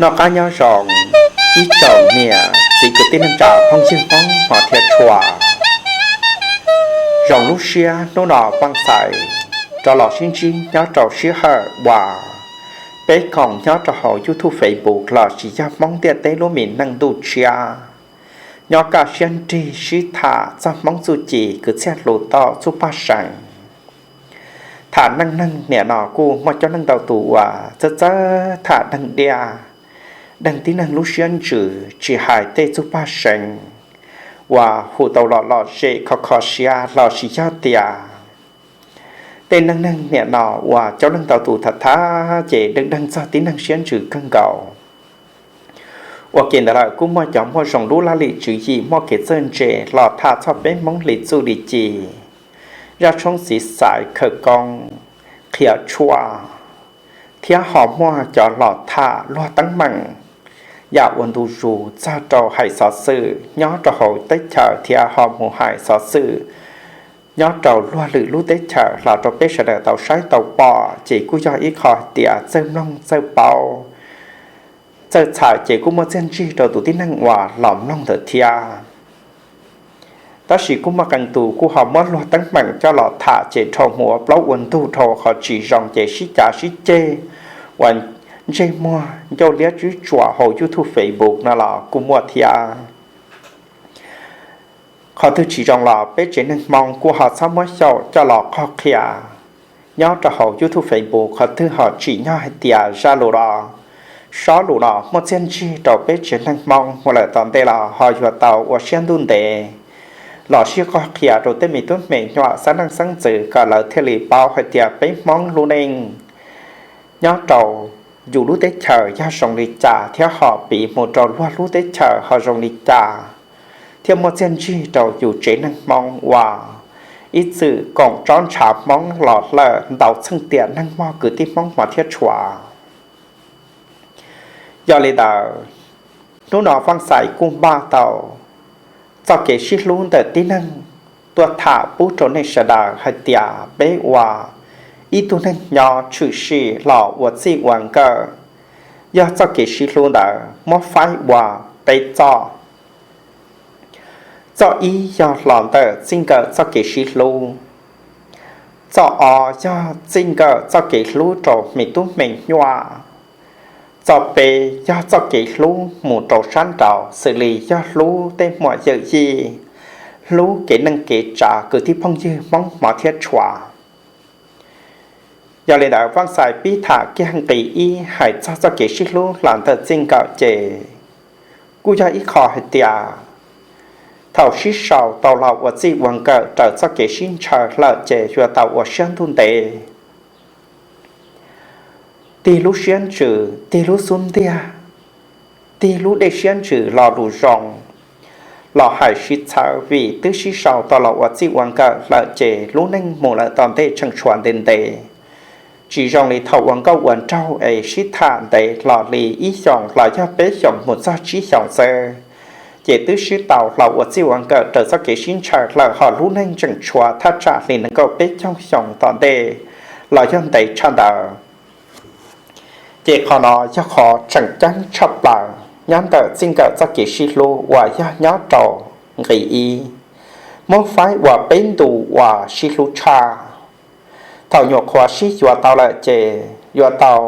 Noj qab nyob zoo ib tsoom niam txiv kwv tij neej tsa phooj ywg Hmoob hmov thiab tshua. Zoo lub siab hnub no Vaj Xais rov los sib ntsib nyob rau sij hawm uas peb koom nyob rau hauv YouTube, Facebook lossis yog Hmoob ntiaj teb lub me neej ntuj tshiab, nyob kaj siab nrig sib tham txog Hmoob txuj ci kwv txhiaj hluas tau txuj paj seev. Tham neej neeg niam no kuj muaj coob leej ntau tus uas txawj txawj tham neeg diaj, deeg tib neeg lub siab ntsws, tsis hais tej txuj paj seev uas hu tau los lom zem kho kho siab lossis yog tias tej neej neeg niam no uas coob leej ntau tus tham tham ces deeg deeg txog tib neeg siab ntsws kawg nkaus. Ua ke ntawd lawm kuj muaj cov muaj zoo lub laj lim tswv yim muaj kev txawj ntse los tham txog peb Hmoob li txuj li ci, zaj tshoob txiv xaiv khawv koob, qhia tshuaj, thiab ho muaj cov los tham luag teeb meem yam ua ntu zus txog rau hais xov xwm nyob rau hauv teb chaws thiab ho mus hais xov xwm nyob rau luag lwm lub teb chaws los rau peb sawv daws tau saib tau pom, ces kuj yog ib qho hais tias txawj mloog txawj paub, txawj txhais ces kuj muaj txiaj ntsig rau tus tib neeg uas los mloog ntawd thiab. Tab sis kuj muaj qee tus kuj ho muab luag teeb meem coj los tham ces dhau mus ua plaub ua ntug dhau qhov tsis zoo ces sib cav sib ceg uas ntsej muag ncauj liab tswb tsuas hauv YouTube, Facebook no los kuj muaj thiab. Qhov twg tsis zoo los peb tsev neeg Hmoob kuj ho txhob muab xyaum coj los qhov qhia nyob rau hauv YouTube, Facebook. Qhov twg ho tsim nyog hais tias zaj lus los sob lus los muaj txiaj ntsig rau peb tsev neeg Hmoob mus lawm tom ntej los ho yuav tau ua siab ntuj ntev los sib qhov qhia rau tej me tub me nyuam xeeb leej xeeb ntxwv kom lawv thiaj li paub hais tias peb Hmoob lub neej nyob rau yus lub teb chaws yog zoo li cas thiab ho piv mus rau luag lub teb chaws ho zoo li cas, thiab muaj txiaj ntsig rau yus tsev neeg Hmoob uas ib txwm koom tsob ntshav Hmoob los lawm ntau txheej tiam neeg mog kwv tij Hmoob hmov thiab tshua. Yog li ntawd, hnub no Vaj Xais kuj npaj tau txoj kev sib hlub ntawm tib neeg tuaj tham pub rau nej sawv daws hais tias peb ua ib tug neeg nyob tshwm sim los ua txij ua nkawm, yog txoj kev sib hlub ntawd muab faib ua peb txoj. Txoj ib yog los ntawm txij nkawm txoj kev sib hlub. Txoj ob yog txij nkawm txoj kev hlub rau me tub me nyuam. Txoj peb yog txoj kev hlub mus rau sab nraud xws li yog hlub tej muam yawm yij, hlub kev neej kev tsav kwv tij phooj ywg Hmoob hmov thiab tshua. Yog li ntawd Vaj Xais pib tham kiag nqi ib hais txog txoj kev sib hlub los ntawm txij nkawm ces kuj yog ib qho hais tias thaum sib sau tau los ua txij ua nkawm raws txoj kev sib ntshaw lawm ces yuav tau ua siab ntuj ntev, tig lub siab ntsws, tig lub xub ntiag, tig lub dej siab ntsws lo lus zoo los hais sib txhawb vim twb sib sau tau los ua txij ua nkawm lawm ces lub neej mus lawm tom ntej tseem tshuav ntev ntev. Tsis zoo li thaum ua nkauj ua nraug es sib tham ntev los li ib xyoos los yog peb xyoos mus txog tsib xyoos xwb, ces twb sib tau los ua txij ua nkawm raws txoj kev sib ntshaw lawm ho lub neej tseem tshuav thaj tsam li nees nkaum peb caug xyoo tom ntej los yog ntev tshaj ntawd. Ces qhov no yog qhov tseem ceeb tshaj plaws nyob ntawm txij nkawm txoj kev sib hlub uas yog nyob rau nqi ib, muab faib ua peb ntu uas sib hlub tshaj. Thaum nyuam qhuav sib yuav tau lawm ces yuav tau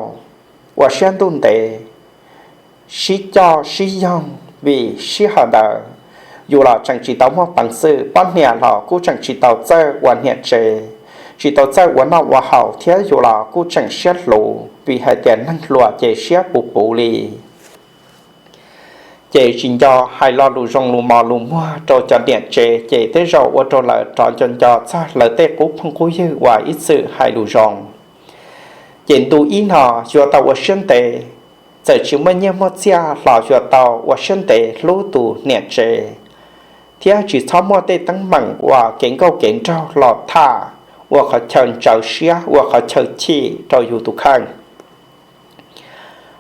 ua siab ntuj ntev, sib coj sib yoog vim sij hawm ntawd yus los tseem tsis tau muaj peev xwm, poj niam los kuj tseem tsis tau txawj ua niam tsev, tsis tau txawj ua noj ua haus thiab yus los kuj tseem siab hluv vim hais tias neeg hluas ces siab puv puv li. Ces tsis nco hais lo lus zoo lus mos lus muag rau cov niam tsev ces tej zaum ua rau lawv rov nco nco txog lawv tej qub phooj qub ywg uas ib txwm hais lus zoo. Ces ntu ib no yuav tau ua siab ntev, txawm tsis muaj nyiaj muaj txiaj los yuav tau ua siab ntev hlub tus niam tsev, thiab tsis txhob muaj tej teeb meem uas kev nkauj kev nraug los tham ua qhov chaw ntsaws siab ua qhov chaw chim rau yus tus kheej.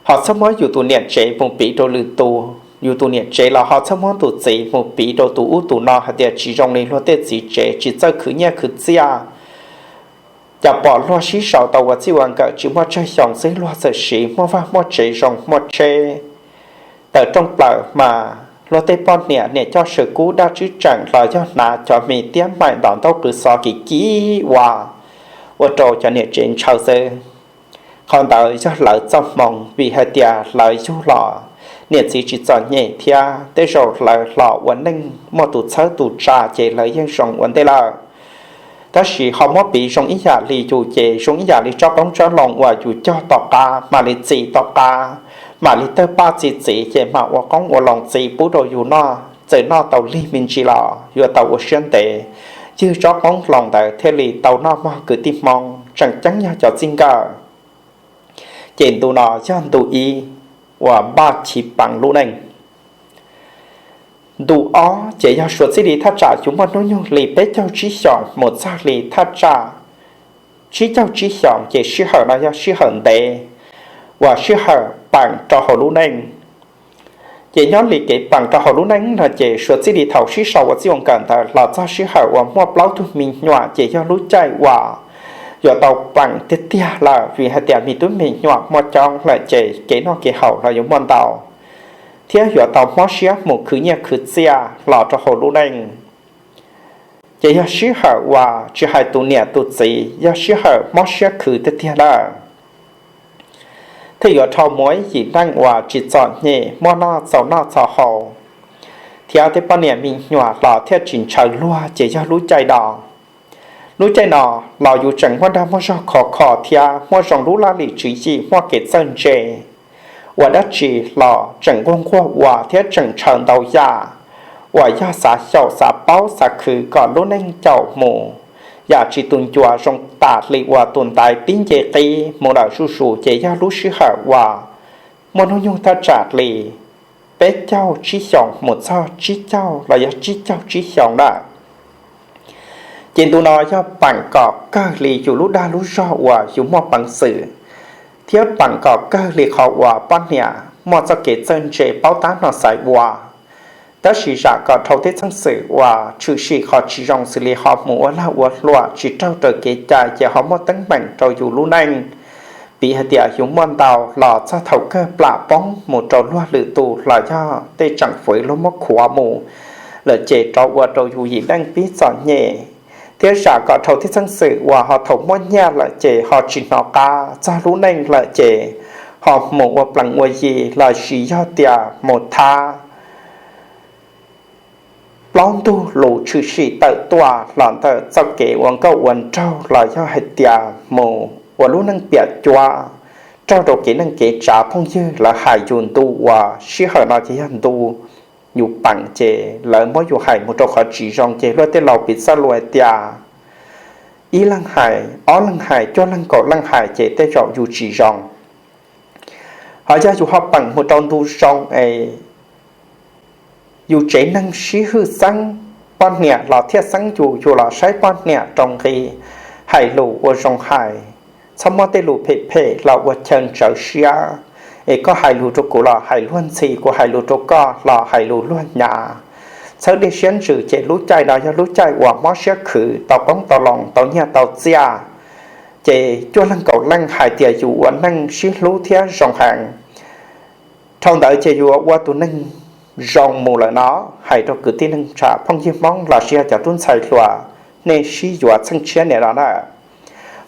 Ho txhob muab yus tus niam tsev mus piv rau lwm tus, yus tus niam tsev los ho txhob muab tus txiv mus piv rau tus ub tus no hais tias tsis zoo li luag tej txiv tsev tsis txawj khwv nyiaj khwv txiaj, Cas pom luag sib sau tau ua txij ua nkawm tsis muaj tsawg xyoo xwb luag txawm siv muaj vaj muaj tsev zoo muaj tsheb tawm rooj plaws mas luag tej poj niam niam coj saw kub daj tswb tseem los yog hnav cov mis tiab maim ntaus ntaub qw xov kim kim ua, ua rau cov niam tsev ntshaw xwb. Qhov ntawd yog lawv txoj hmoo vim hais tias lawv yug los niam txiv tsis txom nyem thiab tej zaum lawv los ua neej muaj tus txhawb tus tsa ces lawv yeej zoo ua ntej lawm. Tab sis ho muab piv zoo ib yam li yus ces zoo ib yam li tsob qoob tsob loo uas yus cog tom qab mam li txi tom qab, mam li tawg paj txi txiv ces mam ua qoob ua loo txi pub rau yus noj, txawm noj tau lig me ntsis los yuav tau ua siab ntev, ywg tsob qoob loo ntawd thiaj li tau noj mog kwv tij Hmoob, tseem ceeb yog cov txij nkawm. Ces ntu no yog ntu ib uas npaj chiv peev lub neej. Ntu ob ces yog suav txij li thaj tsam yus muaj hnub nyoog li peb caug tsib xyoos mus txog li thaj tsam tsib caug tsib xyoos ces sij hawm no yog sij hawm ntev uas sij hawm peem rau hauv lub neej. Ces nyob li kev peem rau hauv lub neej no ces suav txij li thaum sib sau ua txij ua nkawm ntawd los txog sij hawm uas muaj plaub tug me nyuam ces yog lub caij uas yuav tau peem tiag tiag lawm vim hais tias me tub me nyuam muaj coob lawm ces kev noj kev haus los yuav muaj ntau, thiab yuav tau mob siab mus khwv nyiaj khwv txiaj los rau hauv lub neej. Ces yog sij hawm uas tsis hais tus niam tus txiv yog sij hawm mob siab khwv tiag tiag lawm. Thiaj yuav dhau mus ib yim neej uas tsis txom nyem muaj noj txaus noj txaus haus, thiab tej poj niam me nyuam los thiaj tsis ntshaw luag ces yog lub caij no. Lub caij no los yus tseem muaj dag muaj zog khov kho thiab muaj zoo lub laj lim tswv yim muaj kev txawj ntse ua dab tsi los tseem nquag nquag ua thiab tseem ntshaw ntau yam uas yog xav xyaum xav paub xav khwv kom lub neej caum mus yam tsis tu ncua zoo tam li uas tus ntaiv pib nce qib mus lawm zuj zus ces yog lub sij hawm uas muaj hnub nyoog thaj tsam li peb caug tsib xyoos mus txog tsib caug los yog tsib caug tsib xyoos lawm. Ces ntu no yog peem kom kawg li yus lub dag lub zog uas yus muaj peev xwm, thiab peem kom kawg li qhov uas poj niam muaj txoj kev txawj ntse paub tab no xaiv ua. Tab sis zam kom dhau tej txheej xwm uas tshwm sim qhov tsis zoo xws li ho mus ua lag ua luam tsis raug raws kev cai ces ho muaj teeb meem rau yus lub neej. Piv hais tias yus muaj ntau los txog thaum kawg plam poob mus rau luag lwm tus los yog tej tseem fwv luag muab khuav mus lawm ces rov ua rau yus yim neej pib txom nyem. Thiab zam kom dhau tej txheej xwm uas ho thaum muaj nyiaj lawm ces ho tsis hnov qab txog lub neej lawm ces ho mus ua plees ua yi los sis yog tias mus thab plaub ntug lus tshwm sim tawm tuaj los ntawm txoj kev ua nkauj ua nraug los yog hais tias mus ua lub neej piam cuab raug rau kev neej kev tsav phooj ywg lawv hais yus ntu uas sij hawm no ces yog ntu yus peem ces lawv muab yus hais mus rau qhov tsis zoo ces luag tej laus piv txoj lus hais tias ib leeg hais ob leeg hais cuaj leeg kaum leej hais ces tej zaum yus tsis zoo. Ho yog yus ho peem mus rau ntu zoo es yus tsev neeg sib hwj xeeb, poj niam los thiaj xeeb yus, yus los saib poj niam rau nqi, hais lus ua zoo hais, txhob muab tej lus phem phem los ua chaw ntsawv siab. Es koj hais lus rau kuv los hais luag ntxhi, kuv hais lus rau koj los hais lus luag hnyav. Txhawb dej siab ntsws ces lub caij no yog lub caij uas mob siab khwv tau qoob tau loo tau nyiaj tau txiaj. Ces cuaj leeg kaum leej hais tias yus ua neej sib hlub thiab zoo heev. Dhau ntawd ces yuav ua tus neeg zoo mus lawm no, hais rau kwv tij neej tsa phooj ywg Hmoob los sis yog cov tub ntxhais hluas, nej sib yuav txheej tshiab niam no na.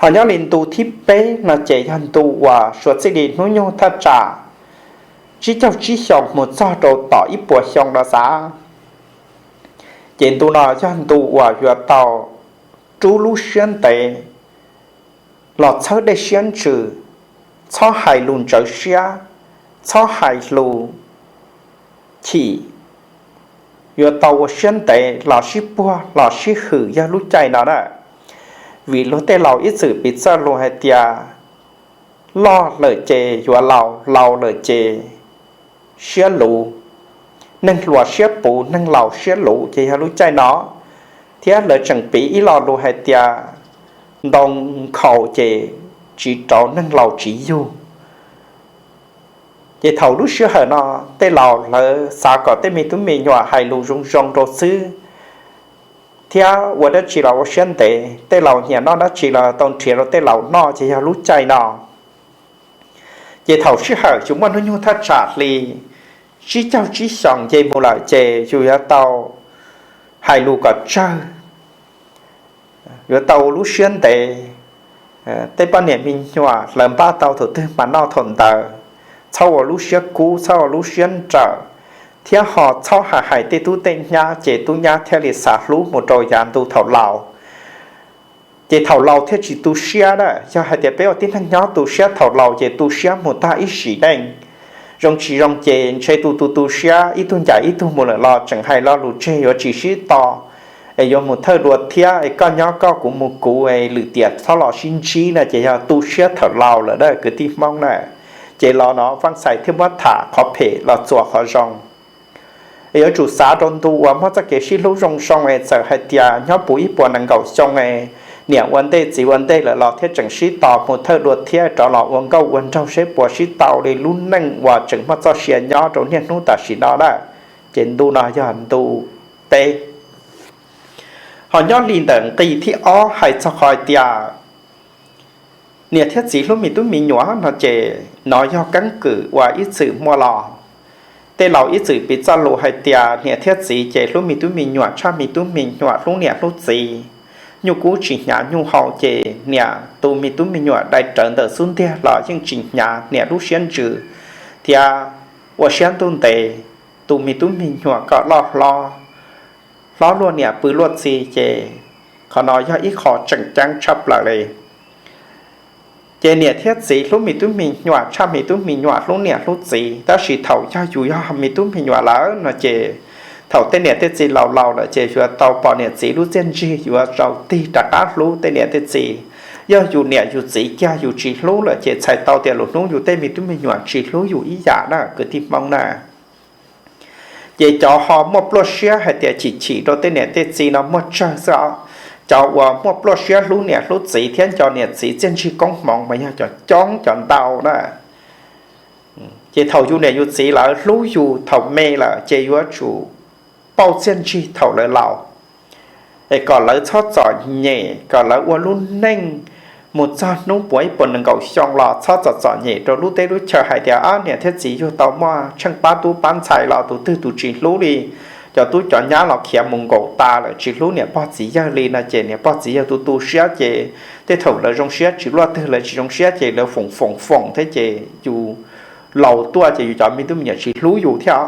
Ho nyob li ntu thib peb no ces yog ntu uas suav txij li hnub nyoog thaj tsam tsib caug tsib xyoos mus txog rau tom ib puas xyoo no xav. Ces ntu no yog ntu uas yuav tau rub lub siab ntev los txhawb dej siab ntsws, txhob hais lus ntsawv siab, txhob hais lus chim, yuav tau ua siab ntev los sib puag los sib hwm yog lub caij no na. Vim luag tej laus ib txwm piv txoj lus hais tias loj lawm ces yuav laus, laus lawm ces siab luv, neeg hluas siab puv neeg laus siab luv ces yog lub caij no. Thiab lawv tseem piv ib lo lus hais tias ntoo nkhaus ces tsis rauv neeg laus tsis yug. Ces thaum lub sij hawm no tej laus lawv xav kom tej me tub me nyuam hais lus zoo zoo rau xwb, thiab ua dab tsi los ua siab ntev, tej laus nyiam noj dab tsi los tau nrhiav rau tej laus noj, ces yog lub caij no. Ces thaum sij hawm yus muaj hnub nyoog thaj tsam hli tsib caug tsib xyoos nce mus lawm ces yus yuav tau hais lus kom tsawg, yuav tau lub siab ntev. Tej poj niam me nyuam lawv npaj tau thaum twg mas noj thaum ntawd, txhob ua lub siab kub, txhob ua lub siab nrawm, thiab ho txhob hais hais tej tub tej nyab, ces tub nyab thiaj li xav hlub mus rau yav ntu thaum laus. Ces thaum laus thiaj tsis tu siab na. Yog hais tias peb ua tib neeg nyob tu siab thaum laus ces tu siab mus tag ib sim neej. Zoo tsis zoo ces ntshe tus tus tu siab ib tug ncaim ib tug mus lawm los tseem hais lo lus tseg yuav tsis sib to, es yuav mus thawj dua thiab, es koj nyob koj kuv mus kuv, es lwm tiam txhob los sib ntsib na, ces yog tu siab thaum laus lawm na kwv tij Hmoob na. Ces los no Vaj Xais thiaj muab tham qhov phem los txuas qhov zoo. Es yuav tsum xav rau ntu uas muaj txoj kev sib hlub zoo zoo, es txawm hais tias nyob puv ib puas nees nkaum xyoo, niam ua ntej txiv ua ntej lawm los thiaj tseem sib tos mus thawj dua thiab rov los ua nkauj ua nraug seb puas sib tau li lub neej uas tseem muaj txoj sia nyob rau niaj hnub tam sim no na. Ces ntu no yog ntu peb. Ho nyob li ntawm nqi thib ob hais txog qhov hais tias niam thiab txiv hlub me tub me nyuam no ces nov yog keeb kwm uas ib txwm muaj los. Tej laus ib txwm piv txoj lus hais tias niam thiab txiv ces hlub me tub me nyuam tshaj me tub me nyuam hlub niam hlub txiv. Nyuj kub tsis hnyav nyuj hau, ces niam tus me tub me nyuam dai rawv ntawm xub ntiag los yeej tsis hnyav niam lub siab ntsws thiab ua siab ntuj ntev tus me tub me nyuam kom loj hlob, hlob luaj niam pw luaj txiv, ces qhov no yog ib qho tseem ceeb tshaj plaws li. Ces niam thiab txiv hlub me tub me nyuam tshaj me tub me nyuam hlub niam hlub txiv, tab sis thaum yog yus yog me tub me nyuam lawm no ces thaum tej niam tej txiv laus laus lawm ces yuav tau pom niam txiv lub txiaj ntsig yuav tau tig rov qab hlub tej niam tej txiv. Yog yus niam yus txiv kiag yus tsis hlub lawm ces txhais tau tias lwm hnub yus tej me tub me nyuam tsis hlub yus ib yam na kwv tij Hmoob na. Ces cov ho muaj pluaj siab hais tias chim chim rau tej niam tej txiv no muaj tsawg xwb os. Cov uas muaj pluaj siab hlub niam hlub txiv thiab nco niam txiv txiaj ntsig koob hmoov mas yog cov coob cov ntau na. Ces thaum yus niam yus txiv lawv hlub yus thaum me lawm ces yuav tsum pauj txiaj ntsig thaum lawv laus, es kom lawv txhob txom nyem, kom lawv ua lub neej mus txog hnub puas ib puas nees nkaum xyoo los txhob txom txom nyem rau lub teb lub chaw hais tias niam thiab txiv yug tau muaj tsheej pab tub pab ntxhais los tus twg tus tsis hlub li, cov tub cov nyab los khiav mus nkaum tas lawm tsis hlub niam pog txiv yawg li no ces niam pog txiv yawg tu tu siab ces tej thaum lawv zoo siab tsis luaj twg, lawv tsis zoo siab ces lawv foom foom foom thiab ces yus laus tuaj ces yus cov me tub me nyuam tsis hlub yus thiab.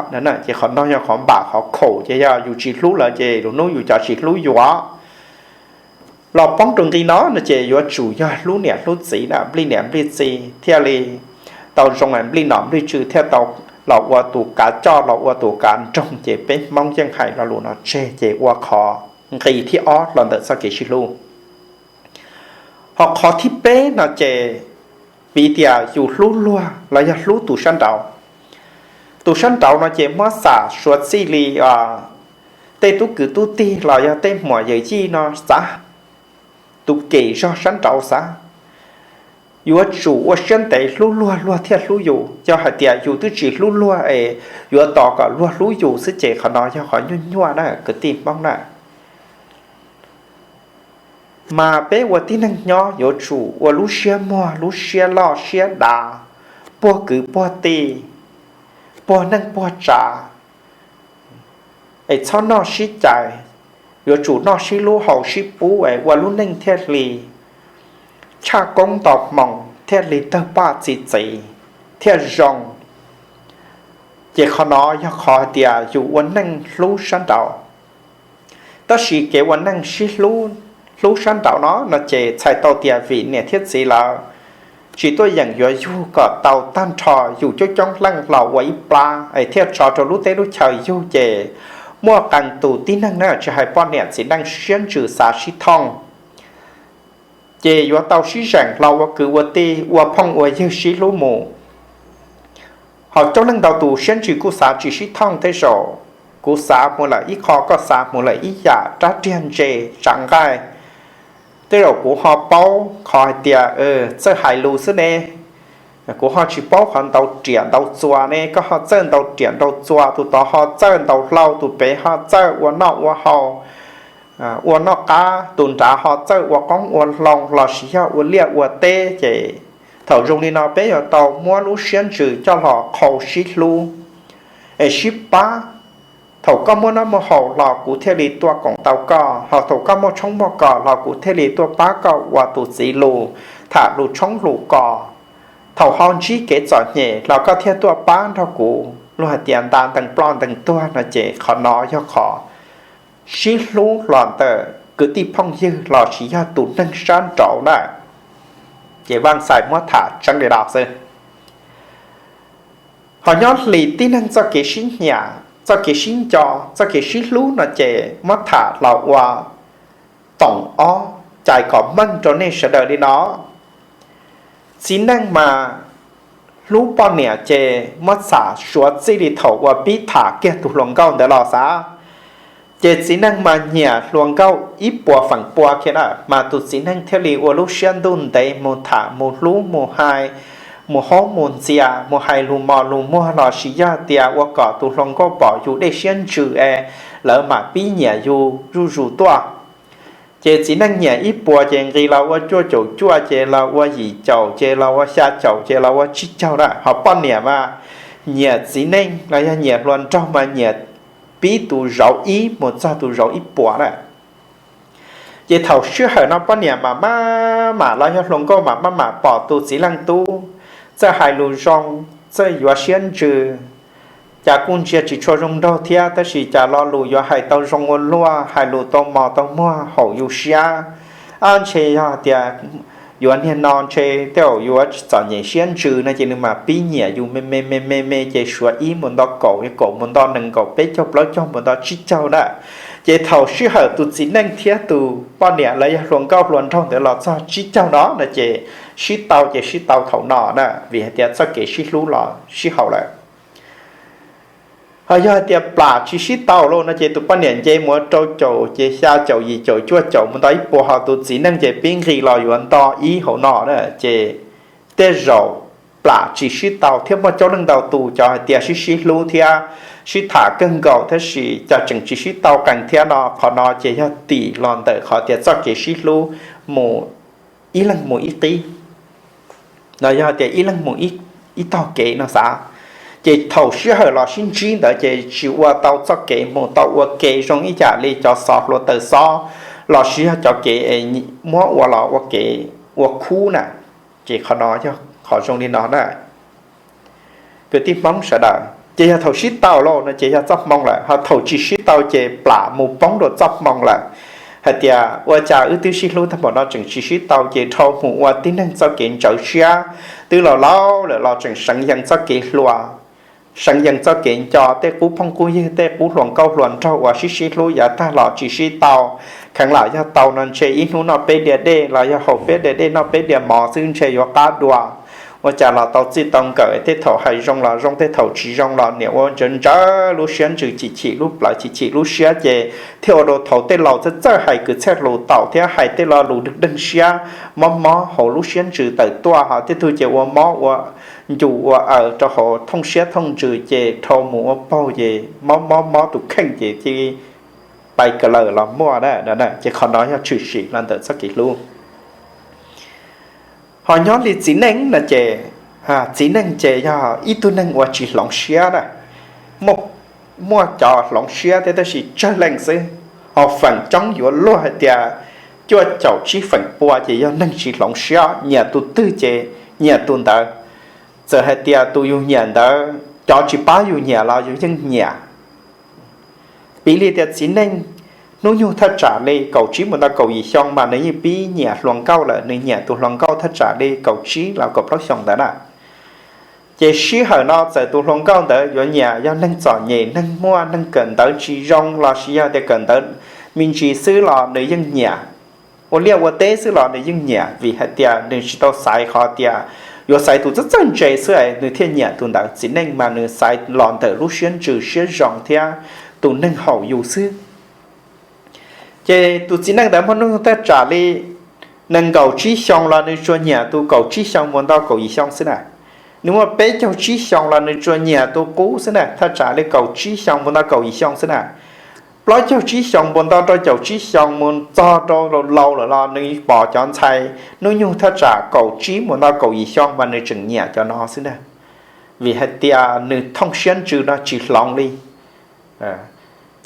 Ces qhov no yog qhov npam qhov khaum, ces yog yus tsis hlub lawv ces lwm hnub yus cov tsis hlub yus. Los poob rau nqi no no ces yuav tsum yog hlub niam hlub txiv na, nplij niam nplij txiv thiaj li tau zoo, nplij nom nplij tswv thiaj tau los ua tus kav coj los ua tus kav nroog, ces peb Hmoob yeej hais lo lus no tseg ces ua qhov nqi thib ob los ntawm txoj kev sib hlub. Ho qhov thib peb no ces piv tias yus hlub luag los yog hlub tus sab nraud. Tus sab nraud no ces muab xam suav txij li tej tub kwv tub tij los yog tej muam yawm yij no xav, tus kem zog sab nraud xav. Yuav tsum ua siab ntev hlub luag luag thiaj hlub yus. Yog hais tias yus twb tsis hlub luag es yuav tos kom luag hlub yus xwb ces qhov no yog qhov nyuaj nyuaj na kwv tij Hmoob na. Mas peb ua tib neeg nyob yuav tsum ua lub siab muag lub siab loj siab dav, puag kwv puag tij, puag neej puag tsav, es txhob noj sib cais, yuav tsum noj sib hlub haus sib pub es ua lub neej thiaj li tshaj koob nto hmoo thiaj li tawg paj txi txiv thiaj zoo. Ces qhov no yog qhov hais tias yus ua neej hlub sab nraud. Tab sis kev ua neej sib hlub, hlub sab nraud no no ces txhais tau tias vim niam thiab txiv lawv tsis tuaj yeem yuav yug kom tau tag nrho yus coob coob leej los ua ib plab es thiaj tso rau lub teb lub chaw yug ces muaj qee tus tib neeg na tsis hais poj niam txiv neej siab ntsws xav sib thooj. Ces yuav tau sib zeem los ua kwv ua tij ua phooj ua ywg sib hlub mus. Ho coob leej ntau tus siab ntsws kuj xav tsis sib thooj, tej zaum kuv xav mus lawm ib qho koj xav mus lawm ib yam, rab riag ntse tsav nqaij. Tej zaum kuv ho paub qhov hais tias txawj hais lus xwb ne, kuv ho tsis paub qhov ntau riam ntau txuas ne, koj ho txawj ntau riam ntau txuas, tus tod ho txawj ntau hlau, tus pem ho txawj ua noj ua haus, ua noj qab, tus nrad ho txawj ua qoob ua loo los sis yog ua liaj ua teb. Ces thaum zoo li no peb yuav tau muab lub siab ntsws coj los qhau sib hlub es sib pab. Thaum koj muaj noj muaj haus los kuv thiaj li tuaj koom tau koj, ho thaum koj muaj tshoob muaj kos los kuv thiaj li tuaj pab koj ua tus txiv lus, tham lus tshoob lus kos. Thaum ho ntsib kev txom nyem los koj thiaj tuaj pab nrog kuv. Luag hais tias nta ntees ploj ntees tuag no ces qhov no yog qhov sib hlub los ntawm kwv tij phooj ywg los sis yog tus neeg sab nraud na. Ces Vaj Xais muab tham tseeb li no xwb. Ho nyob hlis tib neeg txoj kev sib nyiam, txoj kev sib nco, txoj kev sib hlub no ces muab tham los ua toom ob cais kom meej rau nej sawv daws li no. Txiv neej mas hlub poj niam ces muab xam suav txij li thaum uas pib tham kiag tus hluas nkauj ntawd los xav. Ces txiv neej mas nyiam hluas nkauj ib puas feem pua kiag na, mas tus txiv neej thiaj li ua lub siab ntuj ntev mus tham mus hlub mus hais, mus haub mus ntxias, mus hais lus mos lus muag los sis yog tias ua kom tus hluas nkauj pom yus dej siab ntsws es lawv mam pib nyiam yus zuj zus tuaj. Ces txiv neej nyiam ib puas ces nqis los ua cuaj caum cuaj, ces los ua yim caum, ces los ua xya caum, ces los ua tsib caug na. Ho poj niam mas nyiam txiv neej los yog nyiam hluas nraug mas nyiam pib tus zauv ib mus txog tus zauv ib puas na. Ces thaum sij hawm no poj niam mam maj mam los yog hluas nkauj mam maj mam pom tus txiv leej tub txawj hais lus zoo, txawj yuav siab ntsws. Cas kuj ntsia tsis tshua zoo nraug thiab, tab sis cas lo lus yuav hais tau zoo ua luaj, hais lus tau mos tau muag haum yus siab. Ab, ntshe yog tias yuav niag no ntshe tej zaum yuav txom nyem siab ntsws no ces nws mam pib nyiam yus me me me me me, ces suav ib mus nto kaum, kaum mus nto nees nkaum, peb caug plaub caug mus nto tsib caug na. Ces thaum sij hawm tus txiv neej thiab tus poj niam los yog hluas nkauj hluas nraug ntawd los txog tsib caug no no ces sib tau ces sib tau thaum no na, vim hais tias txoj kev sib hlub los sib haum lawm. Ho yog hais tias plam tsis sib tau lauj no ces tus poj niam nce mus rau caum, ces xya caum, yim caum, cuaj caum mus nto ib puas, ho tus txiv neej ces pib nqis los yuav nto ib hauv no na, ces tej zaum plam tsis sib tau thiab. Muaj coob leej ntau tus cov hais tias sib sib hlub thiab sib tham kawg nkaus tab sis cas tseem tsis sib tau qees thiab no, qhov no ces yog tim los ntawm qhov tias txoj kev sib hlub mus ib leeg mus ib qib, los yog tias ib leeg mus ib tog kev no xav. Ces thaum sij hawm los sib ntsib ntawd ces tsis ua tau txoj kev mus tau ua ke zoo ib yam li cov xov hluav taws xob los sis yog cov kev muab ua los ua kev ua khub na. Ces qhov no yog qhov zoo li no na. Kwv tij Hmoob sawv daws, ces yog thaum sib tau lauj no ces yog txoj hmoo lawm, ho thaum tsis sib tau ces plam mus poob rau txoj hmoo lawm. Hais tias ua cas wb twb sib hlub tag npaum no tseem tsis sib tau, ces dhau mus ua tib neeg txoj kev ntsawv siab, twb laus laus lawm los tseem seev yees txoj kev hluas, seev yees txoj kev nco tej qub phooj qub ywg, tej qub hluas nkauj hluas nraug uas sib sib hlub yav tag los tsis sib tau. Kheev lam yog tau no ntshe ib hnub noj peb diav dej los yog haus peb diav dej noj peb diav mov xwb ntshe yuav qab dua. Ua cas los tau txij tau nkawm, tej thaum hais zoo los zoo, tej thaum tsis zoo los niam ua ntsawv ntsawv lub siab ntsws chim chim lub plawv chim chim lub siab, ces thiaj ua rau thaum tej laus txawj txawj hais kwv txhiaj lus taum thiab hais tej lo lus deeg deeg siab, mob mob hauv lub siab ntsws tawm tuaj, ho tej tug ces ua mob ua ncus ua aws rau hauv thooj siab thooj ntsws, ces dhau mus ua paug ces mob mob mob tus kheej ces cia li pais ka lawm los muaj na. Ces qhov no yog tshwm sim los ntawm txoj kev hlub. Ho nyob li txiv neej no ces, txiv neej ces yog ib tug neeg uas tsis hloov siab na. Muaj, muaj cov hloov siab thiab tab sis tsawg leej xwb, ho feem coob yuav luag hais tias cuaj caum tsib feem pua ces yog neeg tsis hloov siab, nyiam tus twg ces nyiam tus ntawd. Txawm hais tias tus yus nyiam ntawd cov tsis pab yus nyiam los yus yeej nyiam. Piv li tias txiv neej hnub nyoog thaj tsam li kaum tsib mus tau kaum yim xyoo mas nws yeej pib nyiam hluas nkauj lawm, nws nyiam tus hluas nkauj thaj tsam li kaum tsib los kaum plaub xyoo ntawd na. Ces sij hawm no txawm tus hluas nkauj ntawd yuav nyiam yog neeg txom nyem, neeg muaj neeg kawm ntawv tsis zoo los sis yog tias kawm ntawv me ntsis xwb los nws yeej nyiam, ua liaj ua teb xwb los nws yeej nyiam, vim hais tias nws tsis tau xaiv qhov tias yuav xaiv tus txawj txawj ntse xwb nws thiaj nyiam tus ntawd. Txiv neej mas nws xaiv los ntawm lub siab ntsws siab zoo thiab tus neeg haum yus xwb. Ces tus txiv neej ntawd muaj hnub nyoog thaj tsam li nees nkaum tsib xyoo los nws tsuas nyiam tus kaum tsib xyoo mus tau kaum yim xyoo xwb na. Nws muaj peb caug tsib xyoo los nws tsuas nyiam tus qub xwb na, thaj tsam li kaum tsib xyoo mus tau kaum yim xyoo xwb na. plaub caug tsib xyoos npau nto rau caum tsib xyoos mus txog rau laus lawm los nws pom cov ntxhais hnub nyoog thaj tsam kaum tsib mus nto kaum yim xyoo mas nws tseem nyiam cov no xwb ntag. Vim hais tias nws thooj siab ntsws no tsis hloov li.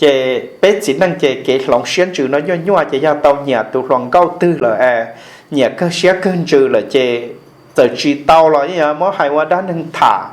Ces peb txiv neej ces kev hloov siab ntsws no nyuaj nyuaj ces yog tau nyiam tus hluas nkauj twg lawm es nyiam kawg siab kawg ntsws lawm ces txawm tsis tau los yeej yuav muab hais ua dab neeg tham,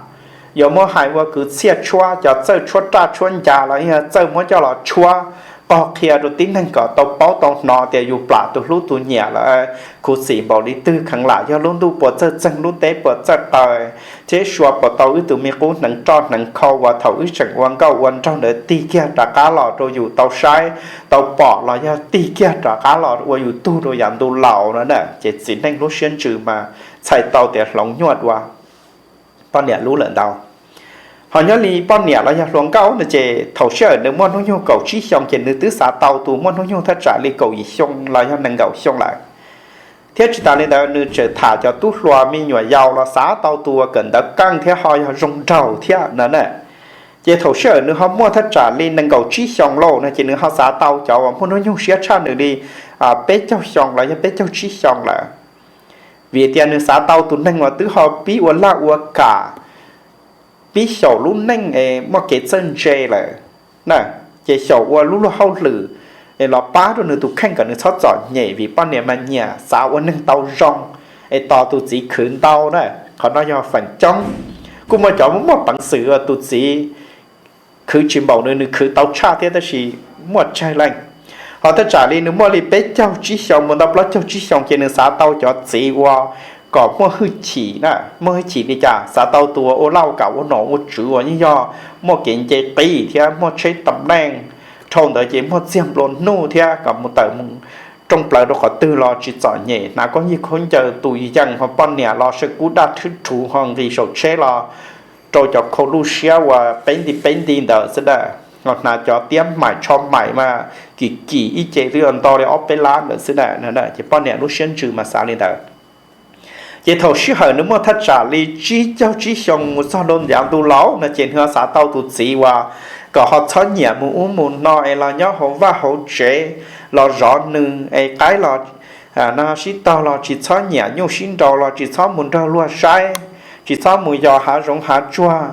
yuav muab hais ua kwv txhiaj tshuab, cov txawj tshuab raj tshuab ncas los yeej yuav txawj muab coj los tshuab, qog qhia rau tib neeg kom tau paub tau hnov tias yus plam tus hlub tus nyiam lawm khuv xim npaum li twg, kheev lam yog lub ntuj puas txawj txeeg lub teb puas txawj qawv, thiab sua puas tau wb tus me qub hneev roj hneev khau uas thaum wb tseem ua nkauj ua nraug ntawd tig kiag rov qab los rau yus tau saib tau pom los yog tig kiag rov qab los ua yus tug rau yav ntu laus no na. Ces txiv neej lub siab ntsws mas txhais tau tias hloov nyuaj dua poj niam lub lawm ntau. Ho nyob li poj niam los yog hluas nkauj no ces thaum sij hawm nws muaj hnub nyoog kaum tsib xyoo ces nws twb xav tau tus muaj hnub nyoog thaj tsam li kaum yim xyoo los yog nees nkaum xyoo lawm. Thiab tsis tas li ntawd nws tseem tham cov tub hluas me nyuam yaus los xav tau tus uas kawm ntawv qeej thiab ho yog zoo nraug thiab no na. Ces thaum sij hawm nws ho muaj thaj tsam li nees nkaum tsib xyoo lauj no ces nws ho xav tau cov uas muaj hnub nyoog siab tshaj nws li peb caug xyoo los yog peb caug tsib xyoo lawm. Vim tias nws xav tau tus neeg uas twb ho pib ua laj ua kam, pib xyaum lub neej es muaj kev txawj ntse lawm na, ces xyaum ua lub luag hauj lwm es los pab rau nws tus kheej kom nws txhob txom nyem vim poj niam mas nyiam xav ua neeg tau zoo es tos tus txiv khwv ntau na. Qhov no yog feem coob. Kuj muaj cov muaj peev xwm tus txiv khwv tsis npaum nws, nws khwv tau tshaj thiab tab sis muaj tsawg leej. Ho thaj tsam li nws muaj li peb caug tsib xyoo mus ntau plaub caug tsib xyoo ces nws xav tau cov txiv uas kom muaj hwj chim na. Muaj hwj chim li cas? Xav tau tus ua laj kam ua nom ua tswv uas yeej yog muaj kev nce qis thiab muaj tsheb tam neej, dhau ntawd ces muaj txiag nplua nuj thiab kom mus tawm mus rooj plaws rau qhov twg los tsis txom nyem, hnav khaub ncaws khaub ncaws tus yees ho poj niam los saw kub daj thwb rhuv ho nqis saum tsheb los rau cov khau luj siab uas peb nti peb nti ntawd xwb na. Ho hnav cov tiab maim tsho maim mas kim kim ib ce twb yuav nto li ob peb lab ntawd xwb na. Ces poj niam lub siab ntsws mas xav li ntawd. Ces thaum sij hawm nws muaj thaj tsam li tsib caug tsib xyoo mus txog rau yav ntu laus no ces nws ho xav tau tus txiv uas kom ho txhob nyiam mus ub mus no es los nyob hauv vaj hauv tsev, los zov nws es qaib los sib tog los tsis txhob nyiam, nyuj sib nraus los tsis txhob mus nrog luag saib, tsis txhob mus yos hav zoov hav tsuag,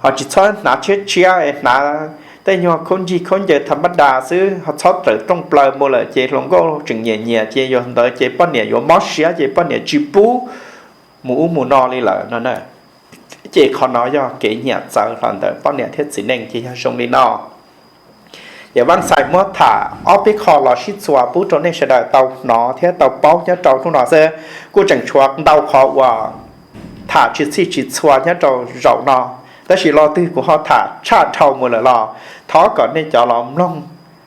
ho tsis txhob hnav tshiab tshiab es hnav tej nyuag khaub ncig khaub ncaws tha mab das xwb, ho txhob tawm rooj plaws mus lawm ces hluas nkauj tseem nyiam nyiam ces yog ntawd ces poj niam yuav mob siab ces poj niam tsis pub mus ub mus no li lawm no na. Ces qhov no yog kev nyiam txawv hlo ntawm poj niam thiab txiv neej ces yog zoo li no. Ces Vaj Xais muab tham ob peb qho los sib txuas pub rau nej sawv daws tau hnov thiab tau paub nyob rau hnub no xwb. Kuj tseem tshuav ntau qhov uas tham tsis txhij tsis txhua nyob rau zaum no, tab sis lo twg kuv ho tham tshaj dhau mus lawm los thov kom nej cov los mloog,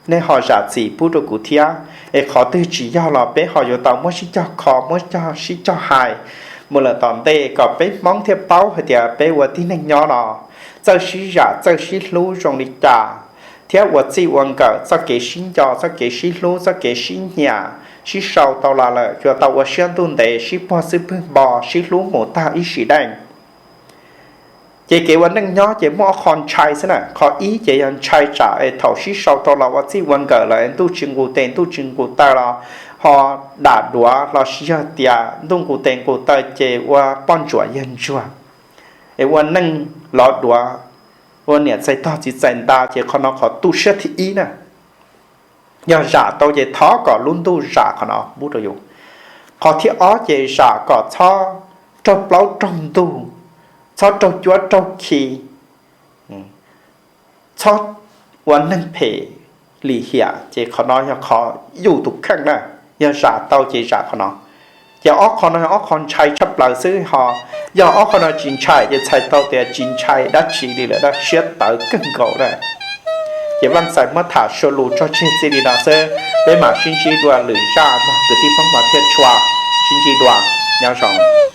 nej ho zam txim pub rau kuv thiab. Es qhov twg tsis yog los peb ho yuav tau muab sib cog kho muab sib cog hais mus lawm tom ntej kom peb Hmoob thiaj paub hais tias peb ua tib neeg nyob no txawj sib zam txawj sib hlub zoo li cas, thiab ua txij ua nkawm txoj kev sib nco txoj kev sib hlub txoj kev sib nyiam sib sau tau los lawm yuav tau ua siab ntuj ntev sib puag xwb pwg npo sib hlub mus tag ib sim neej. Ces kev ua neej nyob ces muaj ob qho ntshai xwb na. Qhov ib ces yog ntshai tsam es thaum sib sau rau los ua txij ua nkawm lawm ntuj tsis nqus tes ntuj tsis nqus taw los ho dam duav los sis yog tias ntuj nqus tes nqus taw ces ua poj ntsuam yawg ntsuag, es ua neej lov duav, ua niam txais tog txiv txais nta ces qhov no qhov tu siab thib ib na. Yog zam tau ces thov kom lub ntuj zam qhov no pub rau yus. Qhov thib ob ces zam kom txhob raug plaub raug ntug, txhob raug cuab raug khi, txhob ua neeg phem lim hiam ces qhov no yog qhov yus tus kheej na. Yog zam tau ces zam qhov no. Ces ob qho no yog ob qho ntshai tshaj plaws xwb ho. Yog ob qho no tsis ntshai ces txhais tau tias tsis ntshai dab tsi li lawm, siab tawv kawg nkaus na. Ces Vaj Xais muab tham sua lus tso tseg txij li no xwb, peb mam sib ntsib dua lwm zaj mog kwv tij Hmoob mas thiaj tshua. Sib ntsib dua, nyob zoo.